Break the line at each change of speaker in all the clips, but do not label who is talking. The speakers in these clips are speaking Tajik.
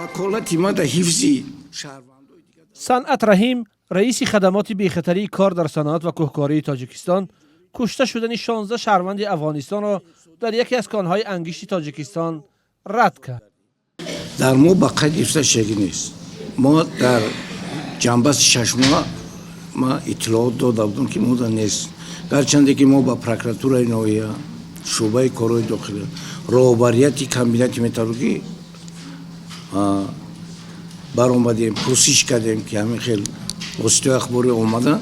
Ваколати ма дар ҳифзи шаҳрвандои дигар.
Санъат Раҳим, раиси хадамоти бехатарии кор дар саноат ва кӯҳкории Тоҷикистон, кушта шудани 16 шаҳрванди Афғонистонро дар яке аз конҳои ангишти Тоҷикистон рад кард.
Дар мо ба қайд гирифта шудагӣ нест. Мо дар ҷанбаси 6 моҳ ма иттилоот дода будам, ки мода нест. Гарчанде ки мо ба прокуратураи ноҳия, шӯъбаи корҳои дохилӣ, роҳбарияти комбинати металлургӣ баромадем, пурсиш кардем, ки ҳамин хел воситаҳои ахборӣ омада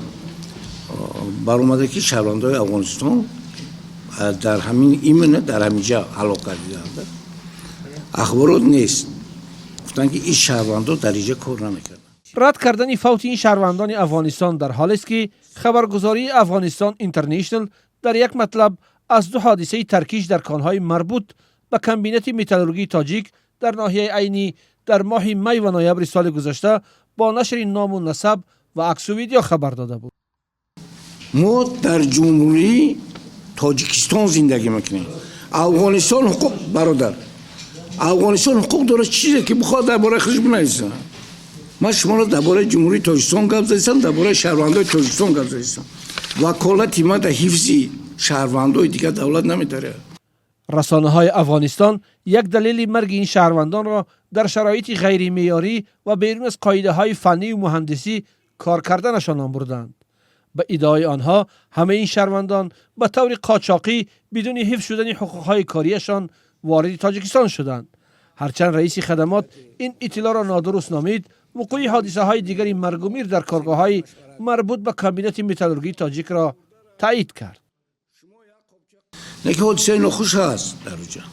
баромада, ки шаҳрвандои Афғонистон дар ҳамин, именно дар ҳамин ҷа ҳалок гардидаанд, ахборот нест. Гуфтанд, ки ин шаҳрвандо дар инҷа кор намекарданд.
Рад кардани фавти ин шаҳрвандони Афғонистон дар ҳолест, ки хабаргузории Афғонистон Интернешнл дар як матлаб аз ду ҳодисаи таркиш дар конҳои марбут ба комбинати металлургии тоҷик дар ноҳияи Айнӣ дар моҳи май ва ноябри соли гузашта бо нашри ному насаб ва аксу видео хабар дода буд.
Мо дар Ҷумҳурии Тоҷикистон зиндагӣ мекунем. Афғонистон ҳуқуқ, бародар, Афғонистон ҳуқуқ дорад чизе ки бихоҳад дар бораи худаш бинависад. Ман шуморо дар бораи Ҷумҳурии Тоҷикистон гап задистам, дар бораи шаҳрвандои Тоҷикистон гап задистам. Ваколати ма дар ҳифзи шаҳрвандои дигар давлат намедарад.
Расонаҳои Афғонистон як далели марги ин шаҳрвандонро дар шароити ғайримеъёрӣ ва берун аз қоидаҳои фаннию муҳандисӣ кор карданашон ном бурданд. Ба иддаои онҳо, ҳамаи ин шаҳрвандон ба таври қочоқӣ, бидуни ҳифз шудани ҳуқуқҳои кориашон вориди Тоҷикистон шуданд. Ҳарчанд раиси хадамот ин иттилоъро нодуруст номид, вуқӯи ҳодисаҳои дигари маргумир дар коргоҳҳои марбут ба комбинати металлургии тоҷикро таъид кард.
Не, ки ҳодисаи нохуш ҳаст дар оҷа,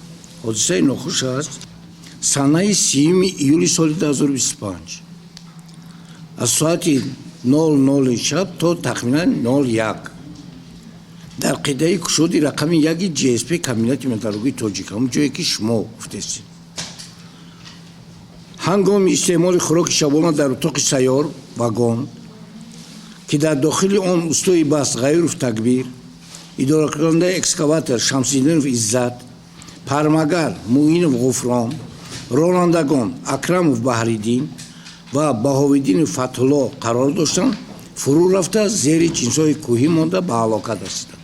ҳодисаи нохуш ҳаст. Санаи 30-уми июли соли 2025 аз соати 00 шаб то тахминан 01 дар қитъаи кушоди рақами яки ГСП комбинати металлургии тоҷик, ҳамон ҷое ки шумо гуфтестед, ҳангоми истеъмоли хӯроки шабона дар утоқи сайёр вагон, ки дар дохили он устои баст Ғаюров Такбир, идоракунандаи экскаватор Шамсиддинов Иззат, пармагар Муинов Ғуфрон, ронандагон Акрамов Баҳриддин ва Баҳовиддинов Фатҳулло қарор доштанд, фурӯ рафта, зери ҷинсҳои кӯҳӣ монда, ба ҳалокат расиданд.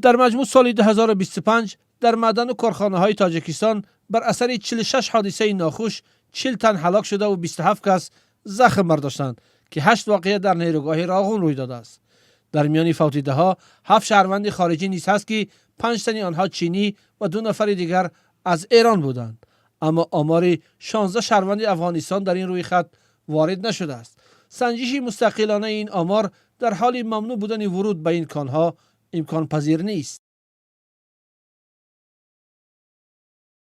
Дар маҷмӯъ, соли 2025 дар маъдану корхонаҳои Тоҷикистон бар асари 46 ҳодисаи нохуш 40 тан ҳалок шудаву 27 кас захм бардоштанд, ки ҳашт воқеа дар нерӯгоҳи Роғун рӯй додааст. Дар миёни фавтидаҳо ҳафт шаҳрванди хориҷӣ низ ҳаст, ки панҷ тани онҳо чинӣ ва ду нафари дигар аз Эрон буданд. Аммо омори 16 шаҳрванди Афғонистон дар ин рӯйхат ворид нашудааст. Санҷиши мустақилонаи ин омор дар ҳоли мамнӯъ будани вуруд ба ин конҳо имконпазир нест.